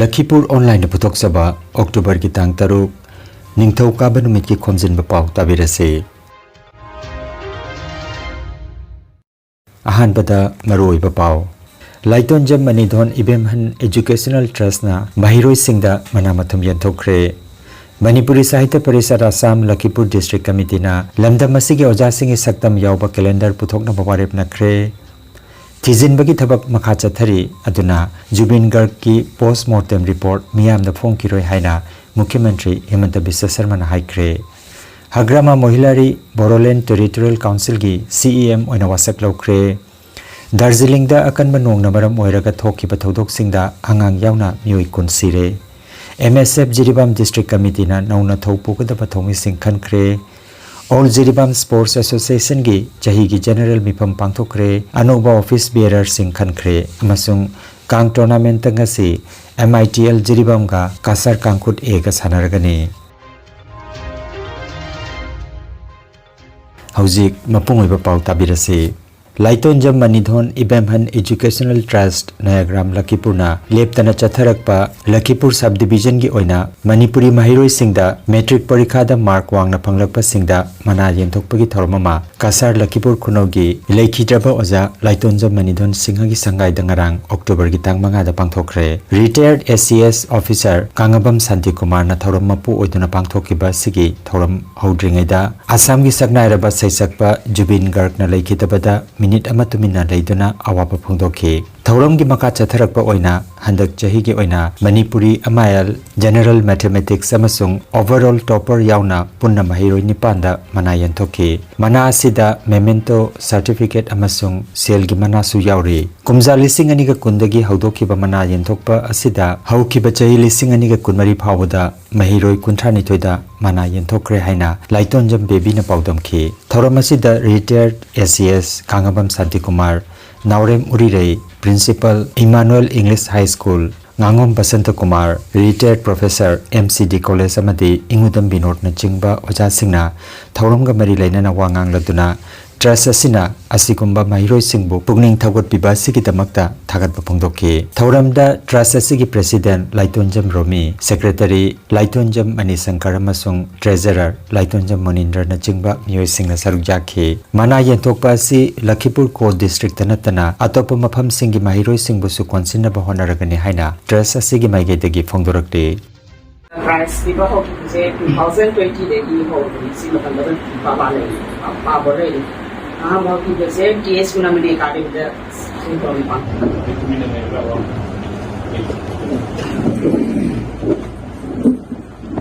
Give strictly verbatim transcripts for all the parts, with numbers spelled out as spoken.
ꯂꯈꯤꯄꯨꯔ ꯑꯣꯟꯂꯥꯏꯟꯅ ꯄꯨꯊꯣꯛꯆꯕ ꯑꯣꯛꯇꯣꯕꯔꯒꯤ ꯇꯥꯡ ꯇꯔꯨꯛ, ꯅꯤꯡꯊꯧꯀꯥꯕ ꯅꯨꯃꯤꯠꯀꯤ ꯈꯣꯝꯖꯤꯟꯕ ꯄꯥꯎ ꯇꯥꯕꯤꯔꯁꯤ꯫ ꯑꯍꯥꯟꯕꯗ ꯃꯔꯨꯑꯣꯏꯕ ꯄꯥꯎ꯫ ꯂꯥꯏꯇꯣꯟꯖꯝ ꯃꯅꯤꯙꯣꯟ ꯏꯕꯦꯝꯍꯟ ꯑꯦꯖꯨꯀꯦꯁꯅꯦꯜ ꯇ꯭ꯔꯁꯅ ꯃꯍꯩꯔꯣꯏꯁꯤꯡꯗ ꯃꯅꯥ ꯃꯊꯨꯝ ꯌꯦꯟꯊꯣꯛꯈ꯭ꯔꯦ꯫ ꯃꯅꯤꯄꯨꯔꯤ ꯁꯥꯍꯤꯇ꯭ꯌ ꯄꯔꯤꯁꯠ ꯑꯁꯥꯝ ꯂꯈꯤꯄꯨꯔ ꯗꯤꯁꯇ꯭ꯔꯤꯛ ꯀꯃꯤꯇꯤꯅ ꯂꯝꯗꯝ ꯑꯁꯤꯒꯤ ꯑꯣꯖꯥꯁꯤꯡꯒꯤ ꯁꯛꯇꯝ ꯌꯥꯎꯕ ꯀꯦꯂꯦꯟꯗꯔ ꯄꯨꯊꯣꯛꯅꯕ ꯋꯥꯔꯦꯞ ꯅꯈ꯭ꯔꯦ꯫ ꯊꯤꯖꯤꯟꯕꯒꯤ ꯊꯕꯛ ꯃꯈꯥ ꯆꯠꯊꯔꯤ꯫ ꯑꯗꯨꯅ ꯖꯨꯕꯤꯟ ꯒꯔꯒꯀꯤ ꯄꯣꯁ ꯃꯣꯔꯇꯦꯝ ꯔꯤꯄꯣꯔꯠ ꯃꯤꯌꯥꯝꯗ ꯐꯣꯡꯈꯤꯔꯣꯏ ꯍꯥꯏꯅ ꯃꯨꯈ꯭ꯌ ꯃꯟꯇ꯭ꯔꯤ ꯍꯤꯃꯟꯇ ꯕꯤꯁ꯭ꯋ ꯁꯔꯃꯅ ꯍꯥꯏꯈ꯭ꯔꯦ꯫ ꯍꯒ꯭ꯔꯥꯃꯥ ꯃꯣꯍꯤꯂꯥꯔꯤ ꯕꯣꯔꯣꯂꯦꯟ ꯇꯦꯔꯤꯇꯣꯔꯤꯌꯦꯜ ꯀꯥꯎꯟꯁꯤꯜꯒꯤ ꯁꯤ ꯏ ꯑꯦꯝ ꯑꯣꯏꯅ ꯋꯥꯁꯛ ꯂꯧꯈ꯭ꯔꯦ꯫ ꯗꯥꯔꯖꯤꯂꯤꯡꯗ ꯑꯀꯟꯕ ꯅꯣꯡꯅ ꯃꯔꯝ ꯑꯣꯏꯔꯒ ꯊꯣꯛꯈꯤꯕ ꯊꯧꯗꯣꯛꯁꯤꯡꯗ ꯑꯉꯥꯡ ꯌꯥꯎꯅ ꯃꯤꯑꯣꯏ ꯀꯨꯟ ꯁꯤꯔꯦ꯫ ꯑꯦꯝ ꯑꯦꯁ ꯑꯦꯐ ꯖꯤꯔꯤꯕꯥꯝ ꯗꯤꯁꯇ꯭ꯔꯤꯛ ꯀꯃꯤꯇꯤꯅ ꯅꯧꯅ ꯊꯧ ꯄꯨꯒꯗꯕ ꯊꯧꯃꯤꯁꯤꯡ ꯈꯟꯈ꯭ꯔꯦ꯫ ꯑꯣꯜ ꯖꯤꯔꯤꯕꯥꯝ ꯁ꯭ꯄꯣꯔꯠꯁ ꯑꯦꯁꯣꯁꯤꯌꯦꯁꯟꯒꯤ ꯆꯍꯤꯒꯤ ꯖꯦꯅꯔꯦꯜ ꯃꯤꯐꯝ ꯄꯥꯡꯊꯣꯛꯈ꯭ꯔꯦ꯫ ꯑꯅꯧꯕ ꯑꯣꯐꯤꯁ ꯕꯤꯌꯔꯔꯁꯤꯡ ꯈꯟꯈ꯭ꯔꯦ꯫ ꯑꯃꯁꯨꯡ ꯀꯥꯡ ꯇꯣꯔꯅꯥꯃꯦꯟꯠꯇ ꯉꯁꯤ ꯑꯦꯝ ꯑꯥꯏ ꯇꯤ ꯑꯦꯜ ꯖꯤꯔꯤꯕꯥꯝꯒ ꯀꯥꯁꯥꯔ ꯀꯥꯡꯈꯨꯠ ꯑꯦꯒ ꯁꯥꯟꯅꯔꯒꯅꯤ꯫ ꯍꯧꯖꯤꯛ ꯃꯄꯨꯡ ꯑꯣꯏꯕ ꯄꯥꯎ ꯇꯥꯕꯤꯔꯁꯤ꯫ ꯂꯥꯏꯇꯣꯟꯖꯝ ꯃꯅꯤꯙꯣꯟ ꯏꯕꯦꯝꯍꯟ ꯑꯦꯖꯨꯀꯦꯁꯅꯦꯜ ꯇ꯭ꯔꯁꯠ ꯅꯌꯥꯒ꯭ꯔꯥꯝ ꯂꯈꯤꯄꯨꯔꯅ ꯂꯦꯞꯇꯅ ꯆꯠꯊꯔꯛꯄ ꯂꯈꯤꯄꯨꯔ ꯁꯕ ꯗꯤꯕꯤꯖꯟꯒꯤ ꯑꯣꯏꯅ ꯃꯅꯤꯄꯨꯔꯤ ꯃꯍꯩꯔꯣꯏꯁꯤꯡꯗ ꯃꯦꯇ꯭ꯔꯤꯛ ꯄꯔꯤꯈꯥꯗ ꯃꯥꯔꯛ ꯋꯥꯡꯅ ꯐꯪꯂꯛꯄꯁꯤꯡꯗ ꯃꯅꯥ ꯌꯦꯟꯊꯣꯛꯄꯒꯤ ꯊꯧꯔꯝ ꯑꯃ ꯀꯁꯥꯔ ꯂꯈꯤꯄꯨꯔ ꯈꯨꯅꯧꯒꯤ ꯂꯩꯈꯤꯗ꯭ꯔꯕ ꯑꯣꯖꯥ ꯂꯥꯏꯇꯣꯟꯖꯝ ꯃꯅꯤꯙꯣꯟ ꯁꯤꯡꯍꯒꯤ ꯁꯪꯒꯥꯏꯗ ꯉꯔꯥꯡ ꯑꯣꯛꯇꯣꯕꯔꯒꯤ ꯇꯥꯡ ꯃꯉꯥꯗ ꯄꯥꯡꯊꯣꯛꯈ꯭ꯔꯦ꯫ ꯔꯤꯇꯥꯌꯔꯗ ꯑꯦ ꯁꯤ ꯑꯦꯁ ꯑꯣꯐꯤꯁꯥꯔ ꯀꯥꯉꯕꯝ ꯁꯥꯟꯇꯤꯀꯨꯃꯥꯔꯅ ꯊꯧꯔꯝ ꯃꯄꯨ ꯑꯣꯏꯗꯨꯅ ꯄꯥꯡꯊꯣꯛꯈꯤꯕ ꯑꯁꯤꯒꯤ ꯊꯧꯔꯝ ꯍꯧꯗ꯭ꯔꯤꯉꯩꯗ ꯑꯁꯥꯝꯒꯤ ꯁꯛꯅꯥꯏꯔꯕ ꯁꯩꯁꯛꯄ ꯖꯨꯕꯤꯟ ꯒꯔꯒꯅ ꯂꯩꯈꯤꯗꯕꯗ ꯃꯤꯅꯤꯠ ꯑꯃ ꯇꯨꯃꯤꯟꯅ ꯂꯩꯗꯨꯅ ꯑꯋꯥꯕ ꯐꯣꯡꯗꯣꯛꯈꯤ꯫ ꯊꯧꯔꯝꯒꯤ ꯃꯈꯥ ꯆꯠꯊꯔꯛꯄ ꯑꯣꯏꯅ ꯍꯟꯗꯛ ꯆꯍꯤꯒꯤ ꯑꯣꯏꯅ ꯃꯅꯤꯄꯨꯔꯤ ꯑꯦꯝ ꯑꯥꯏ ꯑꯦꯜ, ꯖꯦꯅꯔꯦꯜ ꯃꯦꯊꯃꯦꯇꯤꯛꯁ ꯑꯃꯁꯨꯡ ꯑꯣꯚꯔꯑꯣꯜ ꯇꯣꯄꯔ ꯌꯥꯎꯅ ꯄꯨꯟꯅ ꯃꯍꯩꯔꯣꯏ ꯅꯤꯄꯥꯟꯗ ꯃꯅꯥ ꯌꯦꯟꯊꯣꯛꯈꯤ꯫ ꯃꯅꯥ ꯑꯁꯤꯗ ꯃꯦꯃꯦꯟꯇꯣ, ꯁꯥꯔꯇꯤꯐꯤꯀꯦꯠ ꯑꯃꯁꯨꯡ ꯁꯦꯜꯒꯤ ꯃꯅꯥꯁꯨ ꯌꯥꯎꯔꯤ꯫ ꯀꯨꯝꯖꯥ ꯂꯤꯁꯤꯡ ꯑꯅꯤꯒ ꯀꯨꯟꯗꯒꯤ ꯍꯧꯗꯣꯛꯈꯤꯕ ꯃꯅꯥ ꯌꯦꯟꯊꯣꯛꯄ ꯑꯁꯤꯗ ꯍꯧꯈꯤꯕ ꯆꯍꯤ ꯂꯤꯁꯤꯡ ꯑꯅꯤꯒ ꯀꯨꯟꯃꯔꯤ ꯐꯥꯎꯕꯗ ꯃꯍꯩꯔꯣꯏ ꯀꯨꯟꯊ꯭ꯔꯥꯅꯤꯊꯣꯏꯗ ꯃꯅꯥ ꯌꯦꯟꯊꯣꯛꯈ꯭ꯔꯦ ꯍꯥꯏꯅ ꯂꯥꯏꯇꯣꯟꯖꯝ ꯕꯦꯕꯤꯅ ꯄꯥꯎꯗꯝꯈꯤ꯫ ꯊꯧꯔꯝ ꯑꯁꯤꯗ retired A C S Kangbam Shantikumar, Naorem Urirei, principal Emmanuel English high school, ꯉꯥꯉꯣꯝ Basanta Kumar, retired professor, M C D college ꯑꯃꯗꯤ ꯏꯉꯨꯗꯝ ꯕꯤꯅꯣꯗꯅꯆꯤꯡꯕ ꯑꯣꯖꯥꯁꯤꯡꯅ ꯊꯧꯔꯝꯒ ꯃꯔꯤ ꯂꯩꯅꯅ ꯋꯥ ꯉꯥꯡꯂꯗꯨꯅ ꯇ꯭ꯔꯁ ꯑꯁꯤꯅ ꯑꯁꯤꯒꯨꯝꯕ ꯃꯍꯩꯔꯣꯏꯁꯤꯡꯕꯨ ꯄꯨꯛꯅꯤꯡ ꯊꯧꯒꯠꯄꯤꯕ ꯑꯁꯤꯒꯤꯗꯃꯛꯇ ꯊꯥꯒꯠꯄ ꯐꯣꯡꯗꯣꯛꯈꯤ꯫ ꯊꯧꯔꯝꯗ ꯇ꯭ꯔꯁ ꯑꯁꯤꯒꯤ ꯄ꯭ꯔꯦꯁꯤꯗꯦꯟꯠ ꯂꯥꯏꯇꯣꯟꯖꯝ ꯔꯣꯃꯤ, ꯁꯦꯀ꯭ꯔꯦꯇꯔꯤ ꯂꯥꯏꯇꯣꯟꯖꯝ ꯃꯅꯤꯁꯪꯀꯔ ꯑꯃꯁꯨꯡ ꯇ꯭ꯔꯦꯖꯔꯔ ꯂꯥꯏꯇꯣꯟꯖꯝ ꯃꯣꯅꯤꯟꯗ꯭ꯔꯅꯆꯤꯡꯕ ꯃꯤꯑꯣꯏꯁꯤꯡꯅ ꯁꯔꯨꯛ ꯌꯥꯈꯤ꯫ ꯃꯅꯥ ꯌꯦꯟꯊꯣꯛꯄ ꯑꯁꯤ ꯂꯈꯤꯄꯨꯔ ꯀꯣ ꯗꯤꯁꯇ꯭ꯔꯤꯛꯇ ꯅꯠꯇꯅ ꯑꯇꯣꯞꯄ ꯃꯐꯝꯁꯤꯡꯒꯤ ꯃꯍꯩꯔꯣꯏꯁꯤꯡꯕꯨꯁꯨ ꯀꯣꯟꯁꯤꯟꯅꯕ ꯍꯣꯠꯅꯔꯒꯅꯤ ꯍꯥꯏꯅ ꯇ꯭ꯔꯁ ꯑꯁꯤꯒꯤ ꯃꯥꯏꯀꯩꯗꯒꯤ ꯐꯣꯡꯗꯣꯔꯛꯂꯤ꯫ ꯄ꯭ꯔꯥꯏꯖ ꯄꯤꯕ ꯍꯧꯈꯤꯕꯁꯦ two thousand twenty ꯗꯒꯤ ꯍꯧꯔꯕꯅꯤ꯫ ꯁꯤ ꯃꯇꯝꯗ ꯑꯗꯨꯝ ꯄꯥꯕ ꯂꯩꯔꯤ, ꯄꯥꯕ ꯂꯩꯔꯤ꯫ ꯑꯍꯥꯟꯕ ꯍꯧꯈꯤꯕꯁꯦ ꯇꯤ ꯑꯦꯁ ꯒꯨꯅꯥꯃꯅꯤ ꯑꯦꯀꯥꯗꯃꯤꯗ ꯁꯤ ꯇꯧꯔꯤꯕ꯫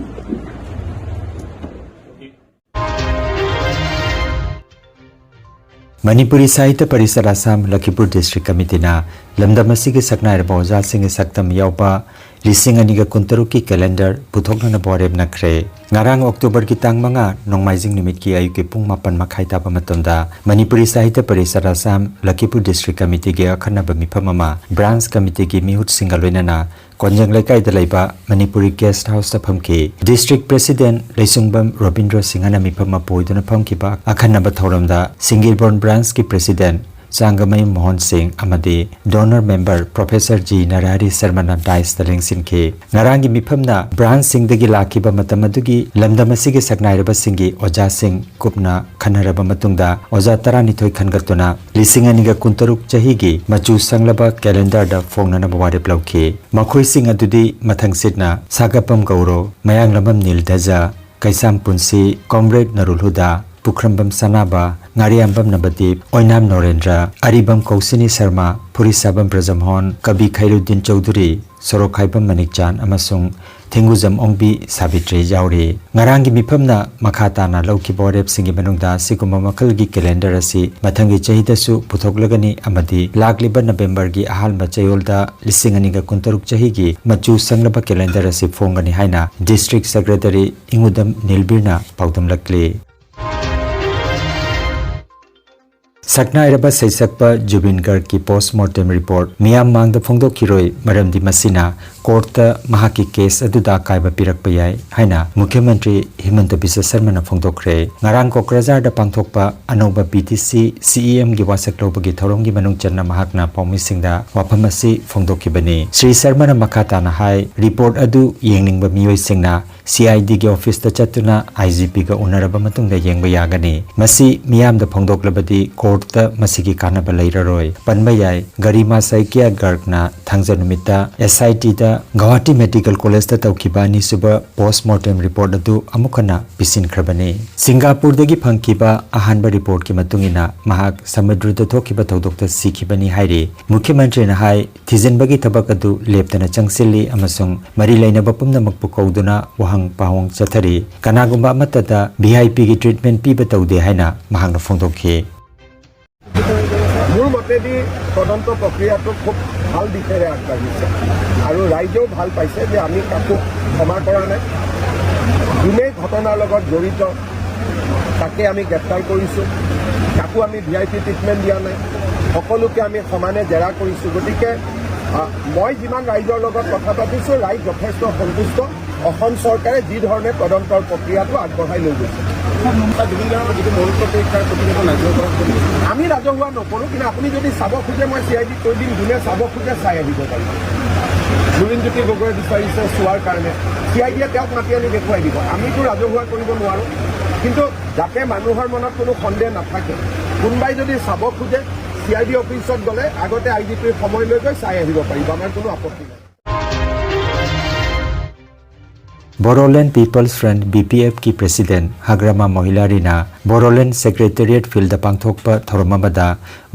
ꯃꯅꯤꯄꯨꯔꯤ ꯁꯥꯍꯤꯇ꯭ꯌ ꯄꯔꯤꯁꯠ ꯑꯁꯥꯝ ꯂꯈꯤꯄꯨꯔ ꯗꯤꯁꯇ꯭ꯔꯤꯛ ꯀꯃꯤꯇꯤꯅ ꯂꯝꯗꯝ ꯑꯁꯤꯒꯤ ꯁꯛꯅꯥꯏꯔꯕ ꯑꯣꯖꯥꯁꯤꯡꯒꯤ ꯁꯛꯇꯝ ꯌꯥꯎꯕ ꯂꯤꯁꯤꯡ ꯑꯅꯤꯒ ꯀꯨꯟꯇꯔꯨꯛꯀꯤ ꯀꯦꯂꯦꯟꯗꯔ ꯄꯨꯊꯣꯛꯅꯅꯕ ꯋꯥꯔꯦꯞ ꯅꯈ꯭ꯔꯦ꯫ ꯉꯔꯥꯡ ꯑꯣꯛꯇꯣꯕꯔꯒꯤ ꯇꯥꯡ ꯃꯉꯥ, ꯅꯣꯡꯃꯥꯏꯖꯤꯡ ꯅꯨꯃꯤꯠꯀꯤ ꯑꯌꯨꯛꯀꯤ ꯄꯨꯡ ꯃꯥꯄꯟ ꯃꯈꯥꯏ ꯇꯥꯕ ꯃꯇꯝꯗ ꯃꯅꯤꯄꯨꯔꯤ ꯁꯥꯍꯤꯇ꯭ꯌ ꯄꯔꯤꯁꯠ ꯑꯁꯥꯝ ꯂꯈꯤꯄꯨꯔ ꯗꯤꯁꯇ꯭ꯔꯤꯛ ꯀꯃꯤꯇꯤꯒꯤ ꯑꯈꯟꯅꯕ ꯃꯤꯐꯝ ꯑꯃ ꯕ꯭ꯔꯥꯟꯁ ꯀꯃꯤꯇꯤꯒꯤ ꯃꯤꯍꯨꯠꯁꯤꯡꯒ ꯂꯣꯏꯅꯅ ꯀꯣꯟꯖꯦꯡ ꯂꯩꯀꯥꯏꯗ ꯂꯩꯕ Manipuri guest ꯍꯥꯎꯁꯇ ꯐꯝꯈꯤ꯫ District president ꯂꯩꯁꯨꯡꯕꯝ Robindro ꯁꯤꯡꯍꯅ ꯃꯤꯐꯝ ꯑꯃ ꯄꯨꯏꯗꯨꯅ ꯐꯝꯈꯤꯕ ꯑꯈꯟꯅꯕ ꯊꯧꯔꯝꯗ ꯁꯤꯡꯒꯤꯔꯕꯣꯟ ꯕ꯭ꯔꯥꯟꯁꯀꯤ ꯄ꯭ꯔꯦꯁꯤꯗꯦꯟꯠ ꯆꯥꯡꯒꯃꯌꯨꯝ ꯃꯣꯍꯟ ꯁꯤꯡ ꯑꯃꯗꯤ ꯗꯣꯅꯔ ꯃꯦꯝꯕꯔ ꯄ꯭ꯔꯣꯐꯦꯁꯔ ꯖꯤ ꯅꯔꯍꯔꯤ ꯁꯔꯃꯅ ꯗꯥꯏꯁꯇ ꯂꯦꯡꯁꯤꯟꯈꯤ꯫ ꯉꯔꯥꯡꯒꯤ ꯃꯤꯐꯝꯅ ꯕ꯭ꯔꯥꯟꯁꯁꯤꯡꯗꯒꯤ ꯂꯥꯛꯈꯤꯕ ꯃꯇꯝ ꯑꯗꯨꯒꯤ ꯂꯝꯗꯝ ꯑꯁꯤꯒꯤ ꯁꯛꯅꯥꯏꯔꯕꯁꯤꯡꯒꯤ ꯑꯣꯖꯥꯁꯤꯡ ꯀꯨꯞꯅ ꯈꯟꯅꯔꯕ ꯃꯇꯨꯡꯗ ꯑꯣꯖꯥ ꯇꯔꯥꯅꯤꯊꯣꯏ ꯈꯟꯒꯠꯇꯨꯅ ꯂꯤꯁꯤꯡ ꯑꯅꯤꯒ ꯀꯨꯟꯇꯔꯨꯛ ꯆꯍꯤꯒꯤ ꯃꯆꯨ ꯁꯪꯂꯕ ꯀꯦꯂꯦꯟꯗꯔꯗ ꯐꯣꯡꯅꯅꯕ ꯋꯥꯔꯦꯞ ꯂꯧꯈꯤ꯫ ꯃꯈꯣꯏꯁꯤꯡ ꯑꯗꯨꯗꯤ ꯃꯊꯪꯁꯤꯠꯅ ꯁꯥꯒꯞꯄꯝ ꯒꯧꯔꯣ, ꯃꯌꯥꯡꯂꯝꯕꯝ ꯅꯤꯜ ꯙꯖ, ꯀꯩꯁꯥꯝ ꯄꯨꯟꯁꯤ, ꯀꯣꯝꯔꯦꯗ ꯅꯔꯨꯜ ꯍꯨꯗꯥ, ꯄꯨꯈ꯭ꯔꯝꯕꯝ ꯁꯅꯥꯕ, ꯉꯥꯔꯤꯌꯥꯝꯕꯝ ꯅꯕꯗꯤꯞ, ꯑꯣꯏꯅꯥꯝ ꯅꯣꯔꯦꯟꯗ꯭ꯔ, ꯑꯔꯤꯕꯝ ꯀꯧꯁꯤꯅꯤ ꯁꯔꯃ, ꯐꯨꯔꯤꯁꯥꯕꯝ ꯕ꯭ꯔꯖꯃꯣꯍꯟ, ꯀꯕꯤ ꯈꯩꯔꯨꯗꯤꯟ ꯆꯧꯙꯨꯔꯤ, ꯁꯣꯔꯣꯛꯈꯥꯏꯕꯝ ꯃꯅꯤꯛꯆꯥꯟ ꯑꯃꯁꯨꯡ ꯊꯦꯡꯒꯨꯖꯝ ꯑꯣꯡꯕꯤ ꯁꯥꯕꯤꯇ꯭ꯔꯤ ꯌꯥꯎꯔꯤ꯫ ꯉꯔꯥꯡꯒꯤ ꯃꯤꯐꯝꯅ ꯃꯈꯥ ꯇꯥꯅ ꯂꯧꯈꯤꯕ ꯋꯥꯔꯦꯞꯁꯤꯡꯒꯤ ꯃꯅꯨꯡꯗ ꯑꯁꯤꯒꯨꯝꯕ ꯃꯈꯜꯒꯤ ꯀꯦꯂꯦꯟꯗꯔ ꯑꯁꯤ ꯃꯊꯪꯒꯤ ꯆꯍꯤꯗꯁꯨ ꯄꯨꯊꯣꯛꯂꯒꯅꯤ ꯑꯃꯗꯤ ꯂꯥꯛꯂꯤꯕ ꯅꯕꯦꯝꯕꯔꯒꯤ ꯑꯍꯥꯟꯕ ꯆꯌꯣꯜꯗ ꯂꯤꯁꯤꯡ ꯑꯅꯤꯒ ꯀꯨꯟꯇꯔꯨꯛ ꯆꯍꯤꯒꯤ ꯃꯆꯨ ꯁꯪꯂꯕ ꯀꯦꯂꯦꯟꯗꯔ ꯑꯁꯤ ꯐꯣꯡꯒꯅꯤ ꯍꯥꯏꯅ ꯗꯤꯁꯇ꯭ꯔꯤꯛ ꯁꯦꯀ꯭ꯔꯦꯇꯔꯤ ꯏꯉꯨꯗꯝ ꯅꯤꯜꯕꯤꯔꯅ ꯄꯥꯎꯗꯝꯂꯛꯂꯤ꯫ ꯁꯛꯅꯥꯏꯔꯕ ꯁꯩꯁꯛꯄ ꯖꯨꯕꯤꯟ ꯒꯔꯒꯀꯤ ꯄꯣꯁꯃꯣꯔꯇꯦꯝ ꯔꯤꯄꯣꯔꯠ ꯃꯤꯌꯥꯝ ꯃꯥꯡꯗ ꯐꯣꯡꯗꯣꯛꯈꯤꯔꯣꯏ, ꯃꯔꯝꯗꯤ ꯃꯁꯤꯅ ꯀꯣꯔꯠꯇ ꯃꯍꯥꯛꯀꯤ ꯀꯦꯁ ꯑꯗꯨꯗ ꯑꯀꯥꯏꯕ ꯄꯤꯔꯛꯄ ꯌꯥꯏ ꯍꯥꯏꯅ ꯃꯨꯈ꯭ꯌꯃꯟꯇ꯭ꯔꯤ ꯍꯤꯃꯟꯇ ꯕꯤꯁ꯭ꯋ ꯁꯔꯃꯅ ꯐꯣꯡꯗꯣꯛꯈ꯭ꯔꯦ꯫ ꯉꯔꯥꯡ ꯀꯣꯀ꯭ꯔꯥꯖꯥꯔꯗ ꯄꯥꯡꯊꯣꯛꯄ ꯑꯅꯧꯕ ꯕꯤ ꯇꯤ ꯁꯤ ꯁꯤ ꯏ ꯑꯦꯝꯒꯤ ꯋꯥꯁꯛ ꯂꯧꯕꯒꯤ ꯊꯧꯔꯝꯒꯤ ꯃꯅꯨꯡ ꯆꯟꯅ ꯃꯍꯥꯛꯅ ꯄꯥꯎꯃꯤꯁꯤꯡꯗ ꯋꯥꯐꯝ ꯑꯁꯤ ꯐꯣꯡꯗꯣꯛꯈꯤꯕꯅꯤ꯫ ꯁ꯭ꯔꯤ ꯁꯔꯃꯅ ꯃꯈꯥ ꯇꯥꯅ ꯍꯥꯏ, ꯔꯤꯄꯣꯔꯠ ꯑꯗꯨ ꯌꯦꯡꯅꯤꯡꯕ ꯃꯤꯑꯣꯏꯁꯤꯡꯅ ꯁꯤ ꯑꯥꯏ ꯗꯤꯒꯤ ꯑꯣꯐꯤꯁꯇ ꯆꯠꯇꯨꯅ ꯑꯥꯏ ꯖꯤ ꯄꯤꯒ ꯎꯅꯔꯕ ꯃꯇꯨꯡꯗ ꯌꯦꯡꯕ ꯌꯥꯒꯅꯤ꯫ ꯃꯁꯤ ꯃꯤꯌꯥꯝꯗ ꯐꯣꯡꯗꯣꯛꯂꯕꯗꯤ ꯀꯣꯔꯠꯇ ꯃꯁꯤꯒꯤ ꯀꯥꯟꯅꯕ ꯂꯩꯔꯔꯣꯏ꯫ ꯄꯟꯕ ꯌꯥꯏ, ꯒꯔꯤꯃꯥ ꯁꯥꯏꯀꯤꯌꯥ ꯒꯔꯒꯅ ꯊꯥꯡꯖ ꯅꯨꯃꯤꯠꯇ ꯑꯦꯁ ꯑꯥꯏ ꯇꯤꯗ ꯒꯧꯍꯥꯇꯤ ꯃꯦꯗꯤꯀꯦꯜ ꯀꯣꯂꯦꯖꯇ ꯇꯧꯈꯤꯕ ꯑꯅꯤꯁꯨꯕ ꯄꯣꯁꯃꯣꯔꯇꯦꯝ ꯔꯤꯄꯣꯔꯠ ꯑꯗꯨ ꯑꯃꯨꯛ ꯍꯟꯅ ꯄꯤꯁꯤꯟꯈ꯭ꯔꯕꯅꯤ꯫ ꯁꯤꯡꯒꯥꯄꯨꯔꯗꯒꯤ ꯐꯪꯈꯤꯕ ꯑꯍꯥꯟꯕ ꯔꯤꯄꯣꯔꯠꯀꯤ ꯃꯇꯨꯡ ꯏꯟꯅ ꯃꯍꯥꯛ ꯁꯃꯨꯗ꯭ꯔꯗ ꯊꯣꯛꯈꯤꯕ ꯊꯧꯗꯣꯛꯇ ꯁꯤꯈꯤꯕꯅꯤ ꯍꯥꯏꯔꯤ꯫ ꯃꯨꯈ꯭ꯌꯃꯟꯇ꯭ꯔꯤꯅ ꯍꯥꯏ, ꯊꯤꯖꯤꯟꯕꯒꯤ ꯊꯕꯛ ꯑꯗꯨ ꯂꯦꯞꯇꯅ ꯆꯪꯁꯤꯜꯂꯤ ꯑꯃꯁꯨꯡ ꯃꯔꯤ ꯂꯩꯅꯕ ꯄꯨꯝꯅꯃꯛꯄꯨ ꯀꯧꯗꯨꯅ ꯋꯥꯍꯪ ꯄꯥꯎꯍꯪ ꯆꯠꯊꯔꯤ꯫ ꯀꯅꯥꯒꯨꯝꯕ ꯑꯃꯠꯇꯗ ꯚꯤ ꯑꯥꯏ ꯄꯤꯒꯤ ꯇ꯭ꯔꯤꯠꯃꯦꯟ ꯄꯤꯕ ꯇꯧꯗꯦ ꯍꯥꯏꯅ ꯃꯍꯥꯛꯅ ꯐꯣꯡꯗꯣꯛꯈꯤ꯫ মোৰ মতেদি তদন্ত প্ৰক্ৰিয়াটো খুব ভাল দিশেৰে আগবাঢ়িছে আৰু ৰাইজেও ভাল পাইছে যে আমি কাকো ক্ষমা কৰা নাই। যোনে ঘটনাৰ লগত জড়িত তাকে আমি গ্ৰেপ্তাৰ কৰিছোঁ, কাকো আমি ভি আই পি ট্ৰিটমেণ্ট দিয়া নাই, সকলোকে আমি সমানে জেৰা কৰিছোঁ। গতিকে আহ, মই যিমান ৰাইজৰ লগত কথা পাতিছোঁ, ৰাইজ যথেষ্ট সন্তুষ্ট। অসম চৰকাৰে যি ধৰণে তদন্তৰ প্ৰক্ৰিয়াটো আগবঢ়াই লৈ গৈছে। জুবিন গাৰ্গৰ যিটো মৰণোত্তৰ পৰীক্ষাৰ প্ৰতিবেদন ৰাজ্যসভাত আমি ৰাজহুৱা নকৰোঁ, কিন্তু আপুনি যদি চাব খোজে মই চি আই ডিক কৈ দিম, যোনে চাব খোজে চাই আহিব পাৰিব। লুৰিণজ্যোতি গগৈয়ে বিচাৰিছে চোৱাৰ কাৰণে, চি আই ডিয়ে তেওঁক মাতি আনি দেখুৱাই দিব। আমিতো ৰাজহুৱা কৰিব নোৱাৰোঁ, কিন্তু যাতে মানুহৰ মনত কোনো সন্দেহ নাথাকে, কোনোবাই যদি চাব খোজে চি আই ডি অফিচত গ'লে আগতে আই জি পিৰ সময় লৈ গৈ চাই আহিব পাৰিব, আমাৰ কোনো আপত্তি নাই। Bodoland People's Front, B P F ꯀꯤ ꯄ꯭ꯔꯦꯁꯤꯗꯦꯟꯠ ꯍꯒ꯭ꯔꯃꯥ ꯃꯣꯍꯤꯂꯥꯔꯤꯅ ꯕꯣꯗꯣꯂꯦꯟꯗ ꯁꯦꯀ꯭ꯔꯦꯇꯦꯔꯤꯌꯦꯠ ꯐꯤꯜꯗ ꯄꯥꯡꯊꯣꯛꯄ ꯊꯧꯔꯝ ꯑꯃꯗ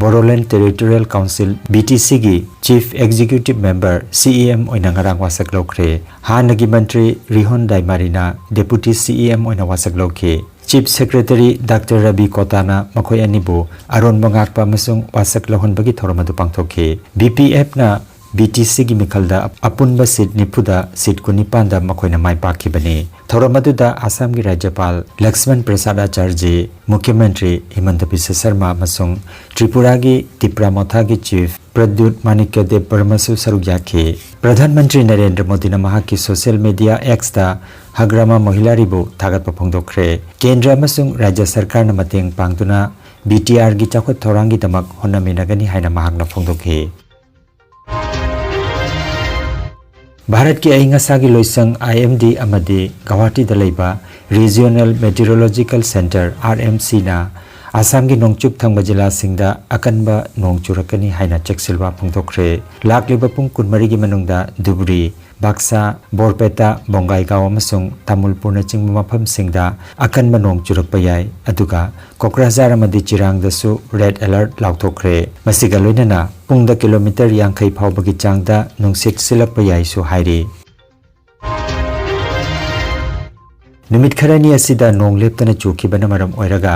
ꯕꯣꯗꯣꯂꯦꯟꯗ territorial council, B T C ꯒꯤ chief executive member, C E M ꯑꯣꯏꯅ ꯉꯔꯥꯡ ꯋꯥꯁꯛ ꯂꯧꯈ꯭ꯔꯦ꯫ ꯍꯥꯟꯅꯒꯤ ꯃꯟꯇ꯭ꯔꯤ ꯔꯤꯍꯣꯟ ꯗꯥꯏꯃꯥꯔꯤꯅ ꯗꯦꯄꯨꯇꯤ C E M ꯑꯣꯏꯅ ꯋꯥꯁꯛ ꯂꯧꯈꯤ꯫ ꯆꯤꯐ ꯁꯦꯀ꯭ꯔꯦꯇꯔꯤ ꯗꯥꯛꯇꯔ ꯔꯕꯤ ꯀꯣꯇꯥꯅ ꯃꯈꯣꯏ ꯑꯅꯤꯕꯨ ꯑꯔꯣꯟꯕ ꯉꯥꯛꯄ ꯑꯃꯁꯨꯡ ꯋꯥꯁꯛ ꯂꯧꯍꯟꯕꯒꯤ ꯊꯧꯔꯝ ꯑꯗꯨ ꯄꯥꯡꯊꯣꯛꯈꯤ꯫ B P F ꯅ ꯕꯤ ꯇꯤ ꯁꯤꯒꯤ ꯃꯤꯈꯜꯗ ꯑꯄꯨꯟꯕ ꯁꯤꯠ ꯅꯤꯐꯨꯗ ꯁꯤꯠ ꯀꯨꯟꯅꯤꯄꯥꯟꯗ ꯃꯈꯣꯏꯅ ꯃꯥꯏ ꯄꯥꯛꯈꯤꯕꯅꯤ꯫ ꯊꯧꯔꯝ ꯑꯗꯨꯗ ꯑꯁꯥꯝꯒꯤ ꯔꯥꯖ꯭ꯌꯄꯥꯜ ꯂꯛꯁꯃꯟ ꯄ꯭ꯔꯁꯥꯗ ꯑꯆꯥꯔꯖꯤ, ꯃꯨꯈ꯭ꯌ ꯃꯟꯇ꯭ꯔꯤ ꯍꯤꯃꯟꯇ ꯕꯤꯁ꯭ꯋ ꯁꯔꯃ ꯑꯃꯁꯨꯡ ꯇ꯭ꯔꯤꯄꯨꯔꯥꯒꯤ ꯇꯤꯄ꯭ꯔꯥ ꯃꯣꯊꯥꯒꯤ ꯆꯤꯐ ꯄ꯭ꯔꯗ꯭ꯌꯨꯠ ꯃꯥꯅꯤꯛꯌ ꯗꯦꯕ ꯕꯔꯃꯁꯨ ꯁꯔꯨꯛ ꯌꯥꯈꯤ꯫ ꯄ꯭ꯔꯙꯥꯟ ꯃꯟꯇ꯭ꯔꯤ ꯅꯔꯦꯟꯗ꯭ꯔ ꯃꯣꯗꯤꯅ ꯃꯍꯥꯛꯀꯤ ꯁꯣꯁꯤꯌꯦꯜ ꯃꯤꯗꯤꯌꯥ ꯑꯦꯛꯁꯇ ꯍꯒ꯭ꯔꯥꯃꯥ ꯃꯣꯍꯤꯂꯥꯔꯤꯕꯨ ꯊꯥꯒꯠꯄ ꯐꯣꯡꯗꯣꯛꯈ꯭ꯔꯦ꯫ ꯀꯦꯟꯗ꯭ꯔ ꯑꯃꯁꯨꯡ ꯔꯥꯖ꯭ꯌ ꯁꯔꯀꯥꯔꯅ ꯃꯇꯦꯡ ꯄꯥꯡꯗꯨꯅ ꯕꯤ ꯇꯤ ꯑꯥꯔꯒꯤ ꯆꯥꯎꯈꯠ ꯊꯧꯔꯥꯡꯒꯤꯗꯃꯛ ꯍꯣꯠꯅꯃꯤꯟꯅꯒꯅꯤ ꯍꯥꯏꯅ ꯃꯍꯥꯛꯅ ꯐꯣꯡꯗꯣꯛꯈꯤ꯫ ꯚꯥꯔꯠꯀꯤ ꯑꯏꯪ ꯑꯁꯥꯒꯤ ꯂꯣꯏꯁꯪ, ꯑꯥꯏ ꯑꯦꯝ ꯗꯤ, ꯑꯃꯗꯤ ꯒꯧꯍꯥꯇꯤꯗ ꯂꯩꯕ Regional Meteorological Centre, R M ꯁꯤꯅ ꯑꯁꯥꯝꯒꯤ ꯅꯣꯡꯆꯨꯞ ꯊꯪꯕ ꯖꯤꯂꯥꯁꯤꯡꯗ ꯑꯀꯟꯕ ꯅꯣꯡ ꯆꯨꯔꯛꯀꯅꯤ ꯍꯥꯏꯅ ꯆꯦꯛꯁꯤꯜꯋꯥ ꯐꯣꯡꯗꯣꯛꯈ꯭ꯔꯦ꯫ ꯂꯥꯛꯂꯤꯕ ꯄꯨꯡ ꯀꯨꯟꯃꯔꯤꯒꯤ ꯃꯅꯨꯡꯗ ꯙꯨꯕ꯭ꯔꯤ, ꯕꯥꯛꯁꯥ, ꯕꯣꯔꯄꯦꯇꯥ, ꯕꯣꯡꯒꯥꯏꯒꯥꯎ ꯑꯃꯁꯨꯡ ꯇꯥꯃꯨꯜꯄꯨꯔꯅꯆꯤꯡꯕ ꯃꯐꯝꯁꯤꯡꯗ ꯑꯀꯟꯕ ꯅꯣꯡ ꯆꯨꯔꯛꯄ ꯌꯥꯏ, ꯑꯗꯨꯒ ꯀꯣꯀ꯭ꯔꯥꯖꯥꯔ ꯑꯃꯗꯤ ꯆꯤꯔꯥꯡꯗꯁꯨ ꯔꯦꯗ ꯑꯦꯂꯔꯠ ꯂꯥꯎꯊꯣꯛꯈ꯭ꯔꯦ꯫ ꯃꯁꯤꯒ ꯂꯣꯏꯅꯅ ꯄꯨꯡꯗ ꯀꯤꯂꯣꯃꯤꯇꯔ ꯌꯥꯡꯈꯩ ꯐꯥꯎꯕꯒꯤ ꯆꯥꯡꯗ ꯅꯨꯡꯁꯤꯠ ꯁꯤꯜꯂꯛꯄ ꯌꯥꯏꯁꯨ ꯍꯥꯏꯔꯤ꯫ ꯅꯨꯃꯤꯠ ꯈꯔꯅꯤ ꯑꯁꯤꯗ ꯅꯣꯡ ꯂꯦꯞꯇꯅ ꯆꯨꯈꯤꯕꯅ ꯃꯔꯝ ꯑꯣꯏꯔꯒ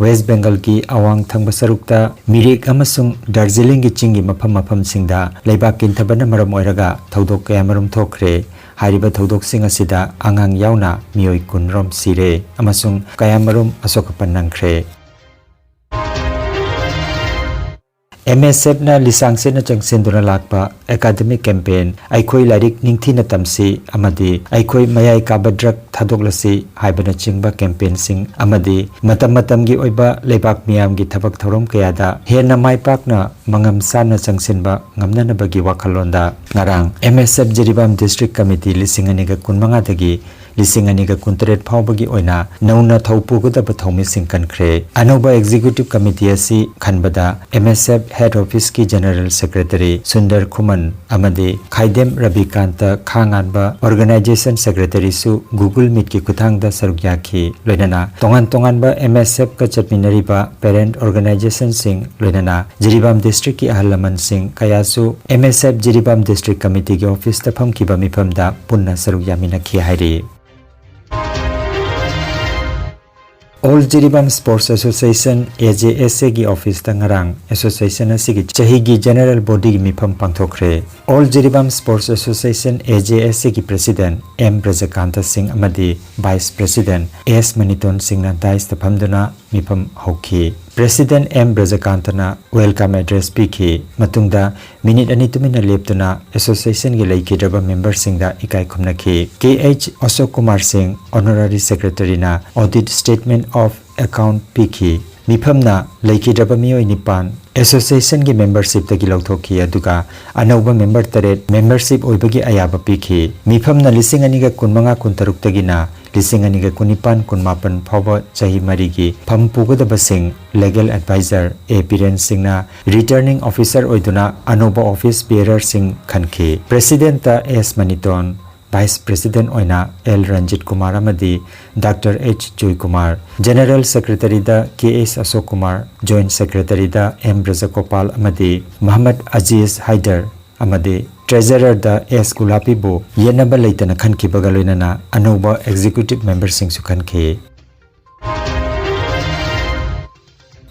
ꯋꯦꯁ꯭ꯠ ꯕꯦꯡꯒꯜꯒꯤ ꯑꯋꯥꯡ ꯊꯪꯕ ꯁꯔꯨꯛꯇ ꯃꯤꯔꯤꯛ ꯑꯃꯁꯨꯡ ꯗꯥꯔꯖꯤꯂꯤꯡꯒꯤ ꯆꯤꯡꯒꯤ ꯃꯐꯝ ꯃꯐꯝꯁꯤꯡꯗ ꯂꯩꯕꯥꯛ ꯀꯤꯟꯊꯕꯅ ꯃꯔꯝ ꯑꯣꯏꯔꯒ ꯊꯧꯗꯣꯛ ꯀꯌꯥꯃꯔꯨꯝ ꯊꯣꯛꯈ꯭ꯔꯦ꯫ ꯍꯥꯏꯔꯤꯕ ꯊꯧꯗꯣꯛꯁꯤꯡ ꯑꯁꯤꯗ ꯑꯉꯥꯡ ꯌꯥꯎꯅ ꯃꯤꯑꯣꯏ ꯀꯨꯟ ꯔꯣꯝ ꯁꯤꯔꯦ ꯑꯃꯁꯨꯡ ꯀꯌꯥꯃꯔꯨꯝ ꯑꯁꯣꯛ ꯑꯄꯟ ꯅꯪꯈ꯭ꯔꯦ꯫ ꯑꯦꯝ ꯑꯦꯁ ꯑꯦꯐꯅ ꯂꯤꯁꯥꯡ ꯁꯤꯠꯅ ꯆꯪꯁꯤꯟꯗꯨꯅ ꯂꯥꯛꯄ ꯑꯦꯀꯥꯗꯃꯤꯛ ꯀꯦꯝꯄꯦꯟ "ꯑꯩꯈꯣꯏ ꯂꯥꯏꯔꯤꯛ ꯅꯤꯡꯊꯤꯅ ꯇꯝꯁꯤ" ꯑꯃꯗꯤ "ꯑꯩꯈꯣꯏ ꯃꯌꯥꯏ ꯀꯥꯕ ꯗ꯭ꯔꯒ ꯊꯥꯗꯣꯛꯂꯁꯤ" ꯍꯥꯏꯕꯅꯆꯤꯡꯕ ꯀꯦꯝꯄꯦꯟꯁꯤꯡ ꯑꯃꯗꯤ ꯃꯇꯝ ꯃꯇꯝꯒꯤ ꯑꯣꯏꯕ ꯂꯩꯕꯥꯛ ꯃꯤꯌꯥꯝꯒꯤ ꯊꯕꯛ ꯊꯧꯔꯝ ꯀꯌꯥꯗ ꯍꯦꯟꯅ ꯃꯥꯏ ꯄꯥꯛꯅ ꯃꯉꯝ ꯆꯥꯅ ꯆꯪꯁꯤꯟꯕ ꯉꯝꯅꯅꯕꯒꯤ ꯋꯥꯈꯜꯂꯣꯟꯗ ꯉꯔꯥꯡ ꯑꯦꯝ ꯑꯦꯁ ꯑꯦꯐ ꯖꯤꯔꯤꯕꯥꯝ ꯗꯤꯁꯇ꯭ꯔꯤꯛ ꯀꯃꯤꯇꯤ ꯂꯤꯁꯤꯡ ꯑꯅꯤꯒ ꯀꯨꯟꯃꯉꯥꯗꯒꯤ ꯂꯤꯁꯤꯡ ꯑꯅꯤꯒ ꯀꯨꯟꯇꯔꯦꯠ ꯐꯥꯎꯕꯒꯤ ꯑꯣꯏꯅ ꯅꯧꯅ ꯊꯧ ꯄꯨꯒꯗꯕ ꯊꯧꯃꯤꯁꯤꯡ ꯈꯟꯈ꯭ꯔꯦ꯫ ꯑꯅꯧꯕ ꯑꯦꯛꯖꯤꯀ꯭ꯌꯨꯇꯤꯚ ꯀꯃꯤꯇꯤ ꯑꯁꯤ ꯈꯟꯕꯗ ꯑꯦꯝ ꯑꯦꯁ ꯑꯦꯐ ꯍꯦꯗ ꯑꯣꯐꯤꯁꯀꯤ ꯖꯦꯅꯔꯦꯜ ꯁꯦꯀ꯭ꯔꯦꯇꯔꯤ ꯁꯨꯟꯗꯔ ꯈꯨꯃꯟ ꯑꯃꯗꯤ ꯈꯥꯏꯗꯦꯝ ꯔꯕꯤꯀꯥꯟꯇ ꯈꯥꯉꯥꯟꯕ ꯑꯣꯔꯒꯅꯥꯏꯖꯦꯁꯟ ꯁꯦꯀ꯭ꯔꯦꯇꯔꯤꯁꯨ ꯒꯨꯒꯜ ꯃꯤꯠꯀꯤ ꯈꯨꯠꯊꯥꯡꯗ ꯁꯔꯨꯛ ꯌꯥꯈꯤ꯫ ꯂꯣꯏꯅꯅ ꯇꯣꯉꯥꯟ ꯇꯣꯉꯥꯟꯕ ꯑꯦꯝ ꯑꯦꯁ ꯑꯦꯐꯀ ꯆꯠꯃꯤꯟꯅꯔꯤꯕ ꯄꯦꯔꯦꯟꯠ ꯑꯣꯔꯒꯅꯥꯏꯖꯦꯁꯟꯁꯤꯡ, ꯂꯣꯏꯅꯅ ꯖꯤꯔꯤꯕꯥꯝ ꯗꯤꯁꯇ꯭ꯔꯤꯛꯀꯤ ꯑꯍꯜ ꯂꯃꯟꯁꯤꯡ ꯀꯌꯥꯁꯨ ꯑꯦꯝ ꯑꯦꯁ ꯑꯦꯐ ꯖꯤꯔꯤꯕꯥꯝ ꯗꯤꯁꯇ꯭ꯔꯤꯛ ꯀꯃꯤꯇꯤꯒꯤ ꯑꯣꯐꯤꯁꯇ ꯐꯝꯈꯤꯕ ꯃꯤꯐꯝꯗ ꯄꯨꯟꯅ ꯁꯔꯨꯛ ꯌꯥꯃꯤꯟꯅꯈꯤ ꯍꯥꯏꯔꯤ꯫ All Jiribam Sports Association, A J S A ꯒꯤ office ꯇ ꯉꯔꯥꯡ association ꯑꯁꯤꯒꯤ ꯆꯍꯤꯒꯤ general body ꯒꯤ ꯃꯤꯐꯝ ꯄꯥꯡꯊꯣꯛꯈ꯭ꯔꯦ꯫ All Jiribam Sports Association, A J S A ꯒꯤ president M ꯕ꯭ꯔꯖꯀꯥꯟꯇ ꯁꯤꯡ ꯑꯃꯗꯤ vice president S ꯃꯅꯤꯇꯣꯟ ꯁꯤꯡꯅ dais ꯇ ꯐꯝꯗꯨꯅ ꯃꯤꯐꯝ ꯍꯧꯈꯤ꯫ President M ꯕ꯭ꯔꯖꯀꯥꯟꯇꯅ welcome address ꯄꯤꯈꯤ꯫ ꯃꯇꯨꯡꯗ minute ꯑꯅꯤ ꯇꯨꯃꯤꯟꯅ ꯂꯦꯞꯇꯨꯅ association ꯒꯤ ꯂꯩꯈꯤꯗ꯭ꯔꯕ member ꯁꯤꯡꯗ ꯏꯀꯥꯏ ꯈꯨꯝꯅꯈꯤ꯫ K H ꯑꯁꯣꯛ ꯀꯨꯃꯥꯔ ꯁꯤꯡ, honorary secretary ꯅ audit statement of account ꯄꯤꯈꯤ꯫ ꯃꯤꯐꯝꯅ ꯂꯩꯈꯤꯗ꯭ꯔꯕ ꯃꯤꯑꯣꯏ ꯅꯤꯄꯥꯟ association ꯒꯤ membership ꯇꯒꯤ ꯂꯧꯊꯣꯛꯈꯤ, ꯑꯗꯨꯒ ꯑꯅꯧꯕ member ꯇꯔꯦꯠ membership ꯑꯣꯏꯕꯒꯤ ꯑꯌꯥꯕ ꯄꯤꯈꯤ꯫ ꯃꯤꯐꯝꯅ ꯂꯤꯁꯤꯡ ꯑꯅꯤꯒ ꯀꯨꯟꯃꯉꯥ ꯀꯨꯟꯇꯔꯨꯛꯇꯒꯤꯅ ꯂꯤꯁꯤꯡ ꯑꯅꯤꯒ ꯀꯨꯟꯅꯤꯄꯥꯟ ꯀꯨꯟꯃꯥꯄꯟ ꯐꯥꯎꯕ ꯆꯍꯤ ꯃꯔꯤꯒꯤ ꯐꯝ ꯄꯨꯒꯗꯕꯁꯤꯡ legal advisor A ꯕꯤꯔꯦꯟ ꯁꯤꯡꯅ, returning officer ꯑꯣꯏꯗꯨꯅ ꯑꯅꯧꯕ office bearer ꯁꯤꯡ ꯈꯟꯈꯤ꯫ President ꯇ S ꯃꯅꯤꯇꯣꯟ, vice president ꯑꯣꯏꯅ L ꯔꯟꯖꯤꯠ ꯀꯨꯃꯥꯔ ꯑꯃꯗꯤ Doctor H ꯖꯣꯏ ꯀꯨꯃꯥꯔ, general secretary ꯗ K H ꯑꯁꯣꯛ ꯀꯨꯃꯥꯔ, joint secretary ꯗ M ꯕ꯭ꯔꯖꯒꯣꯄꯥꯜ ꯑꯃꯗꯤ ꯃꯍꯃꯗ ꯑꯖꯤꯖ ꯍꯥꯏꯗꯔ ꯑꯃꯗꯤ treasurer ꯗ S ꯒꯨꯂꯥꯄꯤꯕꯨ ꯌꯦꯠꯅꯕ ꯂꯩꯇꯅ ꯈꯟꯈꯤꯕꯒ ꯂꯣꯏꯅꯅ ꯑꯅꯧꯕ executive member ꯁꯤꯡꯁꯨ ꯈꯟꯈꯤ꯫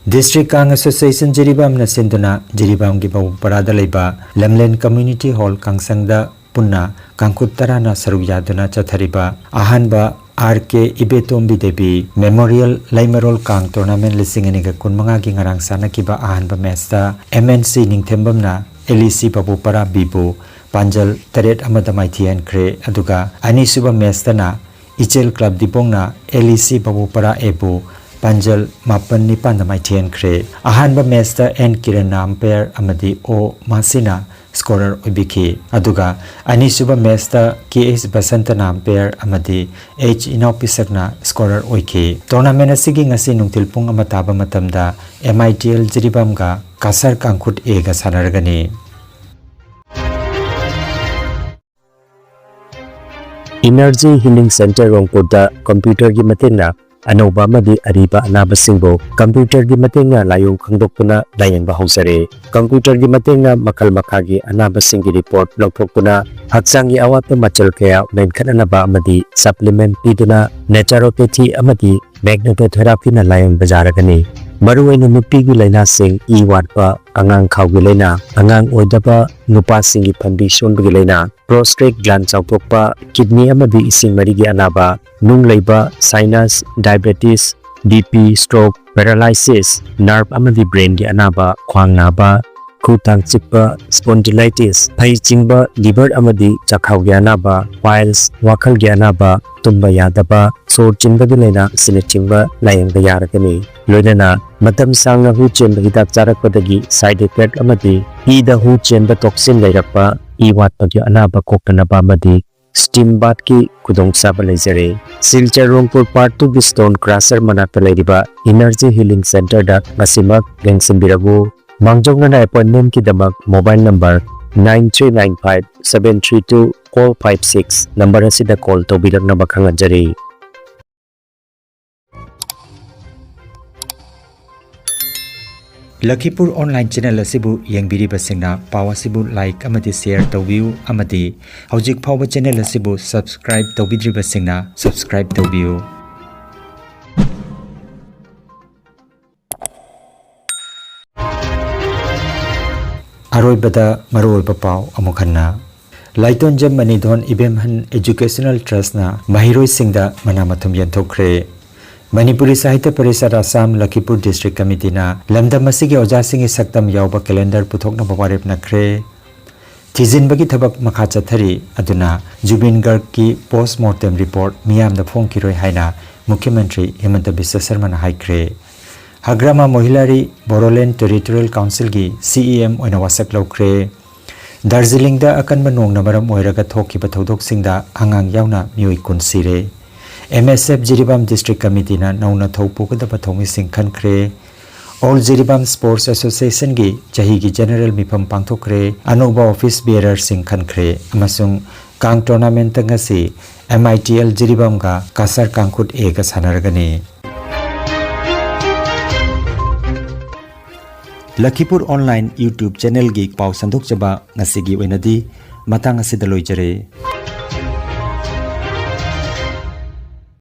District Kang Association ꯖꯤꯔꯤꯕꯥꯝꯅ ꯁꯤꯟꯗꯨꯅ ꯖꯤꯔꯤꯕꯥꯝꯒꯤ ꯕꯕꯨꯄꯔꯥꯗ ꯂꯩꯕ ꯂꯝꯂꯦꯟ Community Hall ꯀꯥꯡꯁꯪꯗ ꯄꯨꯟꯅ ꯀꯥꯡꯈꯨꯠ ꯇꯔꯥꯅ ꯁꯔꯨꯛ ꯌꯥꯗꯨꯅ ꯆꯠꯊꯔꯤꯕ ꯑꯍꯥꯟꯕ R K ꯏꯕꯦꯇꯣꯝꯕꯤ ꯗꯦꯕꯤ Memorial ꯂꯩꯃꯔꯣꯜ ꯀꯥꯡ Tournament ꯂꯤꯁꯤꯡ ꯑꯅꯤꯒ ꯀꯨꯟꯃꯉꯥꯒꯤ ꯉꯔꯥꯡ ꯁꯥꯟꯅꯈꯤꯕ ꯑꯍꯥꯟꯕ match ꯇ M N C ꯅꯤꯡꯊꯦꯝꯕꯝꯅ L E C ꯕꯕꯨꯄꯔꯥ B ꯕꯨ ꯄꯥꯟꯖꯜ ꯇꯔꯦꯠ ꯑꯃꯗ ꯃꯥꯏꯊꯤꯍꯟꯈ꯭ꯔꯦ꯫ ꯑꯗꯨꯒ ꯑꯅꯤꯁꯨꯕ match ꯇꯅ ꯏꯆꯦꯜ Club ꯗꯤꯕꯣꯡꯅ L E C ꯕꯕꯨꯄꯔꯥ A ꯕꯨ ꯄꯥꯟꯖꯜ ꯃꯥꯄꯟ ꯅꯤꯄꯥꯟꯗ ꯃꯥꯏꯊꯤꯍꯟꯈ꯭ꯔꯦ꯫ ꯑꯍꯥꯟꯕ match ꯇ N ꯀꯤꯔꯟꯅ umpire ꯑꯃꯗꯤ O ꯃꯥꯁꯤꯅ scorer ꯑꯣꯏꯕꯤꯈꯤ꯫ ꯑꯗꯨꯒ ꯑꯅꯤꯁꯨꯕ match ꯇ K H ꯕꯁꯟꯇꯅ umpire ꯑꯃꯗꯤ H ꯏꯅꯥꯎꯄꯤꯁꯛꯅ scorer ꯑꯣꯏꯈꯤ꯫ Tournament ꯑꯁꯤꯒꯤ ꯉꯁꯤ ꯅꯨꯡꯊꯤꯜ ꯄꯨꯡ ꯑꯃ ꯇꯥꯕ ꯃꯇꯝꯗ M I T L ꯖꯤꯔꯤꯕꯥꯝꯒ ꯀꯥꯁꯔ ꯀꯥꯡꯈꯨꯠ A ꯒ ꯁꯥꯟꯅꯔꯒꯅꯤ꯫ Energy Healing Center ꯔꯣꯡꯄꯨꯔꯗ computer ꯒꯤ ꯃꯇꯦꯡꯅ ꯑꯅꯧꯕ ꯑꯃꯗꯤ ꯑꯔꯤꯕ ꯑꯅꯥꯕꯁꯤꯡꯕꯨ ꯀꯝꯄ꯭ꯌꯨꯇꯔꯒꯤ ꯃꯇꯦꯡꯅ ꯂꯥꯏꯑꯣꯡ ꯈꯪꯗꯣꯛꯇꯨꯅ ꯂꯥꯌꯦꯡꯕ ꯍꯧꯖꯔꯦ꯫ ꯀꯝꯄ꯭ꯌꯨꯇꯔꯒꯤ ꯃꯇꯦꯡꯅ ꯃꯈꯜ ꯃꯈꯥꯒꯤ ꯑꯅꯥꯕꯁꯤꯡꯒꯤ ꯔꯤꯄꯣꯔꯠ ꯂꯧꯊꯣꯛꯇꯨꯅ ꯍꯛꯆꯥꯡꯒꯤ ꯑꯋꯥꯠꯄ ꯃꯆꯜ ꯀꯌꯥ ꯃꯦꯟꯈꯠꯅꯅꯕ ꯑꯃꯗꯤ ꯁꯄ꯭ꯂꯤꯃꯦꯟꯠ ꯄꯤꯗꯨꯅ ꯅꯦꯆꯔꯣꯄꯦꯊꯤ ꯑꯃꯗꯤ ꯃꯦꯒꯅꯦꯇꯣꯊꯦꯔꯥꯄꯤꯅ ꯂꯥꯌꯦꯡꯕ ꯌꯥꯔꯒꯅꯤ꯫ ꯃꯔꯨꯑꯣꯏꯅ ꯅꯨꯄꯤꯒꯤ ꯂꯥꯏꯅꯥꯁꯤꯡ, ꯏ ꯋꯥꯠꯄ, ꯑꯉꯥꯡ ꯈꯥꯎꯒꯤ ꯂꯥꯏꯅꯥ, ꯑꯉꯥꯡ ꯑꯣꯏꯗꯕ, ꯅꯨꯄꯥꯁꯤꯡꯒꯤ ꯐꯟꯕꯤ ꯁꯣꯟꯕꯒꯤ ꯂꯥꯏꯅꯥ, ꯄ꯭ꯔꯣꯁꯇꯦꯠ ꯒ꯭ꯂꯥꯟ ꯆꯥꯎꯊꯣꯛꯄ, ꯀꯤꯗꯅꯤ ꯑꯃꯗꯤ ꯏꯁꯤꯡ ꯃꯔꯤꯒꯤ ꯑꯅꯥꯕ, ꯅꯨꯡ ꯂꯩꯕ, sinus, diabetes, B P, stroke, paralysis, nerve ꯑꯃꯗꯤ ꯕ꯭ꯔꯦꯟꯒꯤ ꯑꯅꯥꯕ, ꯈ꯭ꯋꯥꯡ ꯅꯥꯕ, ꯈꯨ ꯇꯥꯡ ꯆꯤꯛꯄ, ꯁ꯭ꯄꯣꯟꯗꯤꯂꯥꯏꯇꯤꯁ, ꯐꯩ ꯆꯤꯡꯕ, ꯂꯤꯚꯔ ꯑꯃꯗꯤ ꯆꯥꯛꯈꯥꯎꯒꯤ ꯑꯅꯥꯕ, ꯄꯥꯏꯜꯁ, ꯋꯥꯈꯜꯒꯤ ꯑꯅꯥꯕ, ꯇꯨꯝꯕ ꯌꯥꯗꯕ, ꯁꯣꯔ ꯆꯤꯟꯕꯒꯤ ꯂꯥꯏꯅꯥ ꯑꯁꯤꯅꯆꯤꯡꯕ ꯂꯥꯌꯦꯡꯕ ꯌꯥꯔꯒꯅꯤ꯫ ꯂꯣꯏꯅꯅ ꯃꯇꯝ ꯁꯥꯡꯅ ꯍꯨ ꯆꯦꯟꯕ ꯍꯤꯗꯥꯛ ꯆꯥꯔꯛꯄꯗꯒꯤ ꯁꯥꯏꯗ ꯏꯐꯦꯛ ꯑꯃꯗꯤ ꯏꯗ ꯍꯨ ꯆꯦꯟꯕ ꯇꯣꯛꯁꯤꯟ ꯂꯩꯔꯛꯄ, ꯏ ꯋꯥꯠꯄꯒꯤ ꯑꯅꯥꯕ ꯀꯣꯛꯇꯅꯕ ꯑꯃꯗꯤ ꯁ꯭ꯇꯤꯝ ꯕꯥꯊꯀꯤ ꯈꯨꯗꯣꯡꯆꯥꯕ ꯂꯩꯖꯔꯦ꯫ ꯁꯤꯜꯆꯔ ꯔꯣꯡꯄꯨꯔ ꯄꯥꯔꯠ ꯇꯨꯒꯤ ꯁ꯭ꯇꯣꯟ ꯀ꯭ꯔꯁꯔ ꯃꯅꯥꯛꯇ ꯂꯩꯔꯤꯕ ꯏꯅꯔꯖꯤ ꯍꯤꯂꯤꯡ ꯁꯦꯟꯇꯔꯗ ꯉꯁꯤꯃꯛ ꯂꯦꯡꯁꯤꯟꯕꯤꯔꯛꯎ꯫ ꯃꯥꯡꯖꯧꯅꯅ ꯑꯦꯄꯣꯏꯟꯃꯦꯟꯠꯀꯤꯗꯃꯛ mobile number nine three nine five seven three two four five six number ꯑꯁꯤꯗ ꯀꯣꯜ ꯇꯧꯕꯤꯔꯛꯅꯕ ꯈꯪꯍꯟꯖꯔꯤ꯫ ꯂꯈꯤꯄꯨꯔ ꯑꯣꯟꯂꯥꯏꯟ ꯆꯦꯅꯦꯜ ꯑꯁꯤꯕꯨ ꯌꯦꯡꯕꯤꯔꯤꯕꯁꯤꯡꯅ ꯄꯥꯎ ꯑꯁꯤꯕꯨ ꯂꯥꯏꯛ ꯑꯃꯗꯤ ꯁꯦꯌꯔ ꯇꯧꯕꯤꯌꯨ ꯑꯃꯗꯤ ꯍꯧꯖꯤꯛ ꯐꯥꯎꯕ ꯆꯦꯅꯦꯜ ꯑꯁꯤꯕꯨ ꯁꯕꯁꯀ꯭ꯔꯥꯏꯕ ꯇꯧꯕꯤꯗ꯭ꯔꯤꯕꯁꯤꯡꯅ ꯁꯕꯁꯀ꯭ꯔꯥꯏꯕ ꯇꯧꯕꯤꯌꯨ꯫ ꯑꯔꯣꯏꯕꯗ ꯃꯔꯨꯑꯣꯏꯕ ꯄꯥꯎ ꯑꯃꯨꯛ ꯍꯟꯅ꯫ ꯂꯥꯏꯇꯣꯟꯖꯝ ꯃꯅꯤꯙꯣꯟ ꯏꯕꯦꯝꯍꯟ ꯑꯦꯖꯨꯀꯦꯁꯅꯦꯜ ꯇ꯭ꯔꯁꯅ ꯃꯍꯩꯔꯣꯏꯁꯤꯡꯗ ꯃꯅꯥ ꯃꯊꯨꯝ ꯌꯦꯟꯊꯣꯛꯈ꯭ꯔꯦ꯫ ꯃꯅꯤꯄꯨꯔꯤ ꯁꯥꯍꯤꯇ꯭ꯌ ꯄꯔꯤꯁꯠ ꯑꯁꯥꯝ ꯂꯈꯤꯄꯨꯔ ꯗꯤꯁꯇ꯭ꯔꯤꯛ ꯀꯃꯤꯇꯤꯅ ꯂꯝꯗꯝ ꯑꯁꯤꯒꯤ ꯑꯣꯖꯥꯁꯤꯡꯒꯤ ꯁꯛꯇꯝ ꯌꯥꯎꯕ ꯀꯦꯂꯦꯟꯗꯔ ꯄꯨꯊꯣꯛꯅꯕ ꯋꯥꯔꯦꯞꯅꯈ꯭ꯔꯦ꯫ ꯊꯤꯖꯤꯟꯕꯒꯤ ꯊꯕꯛ ꯃꯈꯥ ꯆꯠꯊꯔꯤ, ꯑꯗꯨꯅ ꯖꯨꯕꯤꯟ ꯒꯔꯒꯀꯤ ꯄꯣꯁꯃꯣꯔꯇꯦꯝ ꯔꯤꯄꯣꯔꯠ ꯃꯤꯌꯥꯝꯗ ꯐꯣꯡꯈꯤꯔꯣꯏ ꯍꯥꯏꯅ ꯃꯨꯈ꯭ꯌ ꯃꯟꯇ꯭ꯔꯤ ꯍꯤꯃꯟꯇ ꯕꯤꯁ꯭ꯋ ꯁꯔꯃꯅ ꯍꯥꯏꯈ꯭ꯔꯦ꯫ ꯍꯒ꯭ꯔꯥꯃꯥ ꯃꯣꯍꯤꯂꯥꯔꯤ ꯕꯣꯔꯣꯂꯦꯟ ꯇꯦꯔꯤꯇꯣꯔꯤꯌꯦꯜ ꯀꯥꯎꯟꯁꯤꯜꯒꯤ ꯁꯤ ꯏ ꯑꯦꯝ ꯑꯣꯏꯅ ꯋꯥꯁꯛ ꯂꯧꯈ꯭ꯔꯦ꯫ ꯗꯥꯔꯖꯤꯂꯤꯡꯗ ꯑꯀꯟꯕ ꯅꯣꯡꯅ ꯃꯔꯝ ꯑꯣꯏꯔꯒ ꯊꯣꯛꯈꯤꯕ ꯊꯧꯗꯣꯛꯁꯤꯡꯗ ꯑꯉꯥꯡ ꯌꯥꯎꯅ ꯃꯤꯑꯣꯏ ꯀꯨꯟ ꯁꯤꯔꯦ꯫ ꯑꯦꯝ ꯑꯦꯁ ꯑꯦꯐ ꯖꯤꯔꯤꯕꯥꯝ ꯗꯤꯁꯇ꯭ꯔꯤꯛ ꯀꯃꯤꯇꯤꯅ ꯅꯧꯅ ꯊꯧ ꯄꯨꯒꯗꯕ ꯊꯧꯃꯤꯁꯤꯡ ꯈꯟꯈ꯭ꯔꯦ꯫ ꯑꯣꯜ ꯖꯤꯔꯤꯕꯥꯝ ꯁ꯭ꯄꯣꯔꯠꯁ ꯑꯦꯁꯣꯁꯤꯌꯦꯁꯟꯒꯤ ꯆꯍꯤꯒꯤ ꯖꯦꯅꯔꯦꯜ ꯃꯤꯐꯝ ꯄꯥꯡꯊꯣꯛꯈ꯭ꯔꯦ꯫ ꯑꯅꯧꯕ ꯑꯣꯐꯤꯁ ꯕꯤꯌꯔꯔꯁꯤꯡ ꯈꯟꯈ꯭ꯔꯦ ꯑꯃꯁꯨꯡ ꯀꯥꯡ ꯇꯣꯔꯅꯥꯃꯦꯟꯠꯇ ꯉꯁꯤ ꯑꯦꯝ ꯑꯥꯏ ꯇꯤ ꯑꯦꯜ ꯖꯤꯔꯤꯕꯥꯝꯒ ꯀꯁꯥꯔ ꯀꯥꯡꯈꯨꯠ ꯑꯦꯒ ꯁꯥꯟꯅꯔꯒꯅꯤ꯫ ꯂꯈꯤꯄꯨꯔ ꯑꯣꯟꯂꯥꯏꯟ YouTube ꯆꯦꯅꯦꯜꯒꯤ ꯄꯥꯎ ꯁꯟꯗꯣꯛꯆꯕ ꯉꯁꯤꯒꯤ ꯑꯣꯏꯅꯗꯤ ꯃꯇꯥꯡ ꯑꯁꯤꯗ ꯂꯣꯏꯖꯔꯦ꯫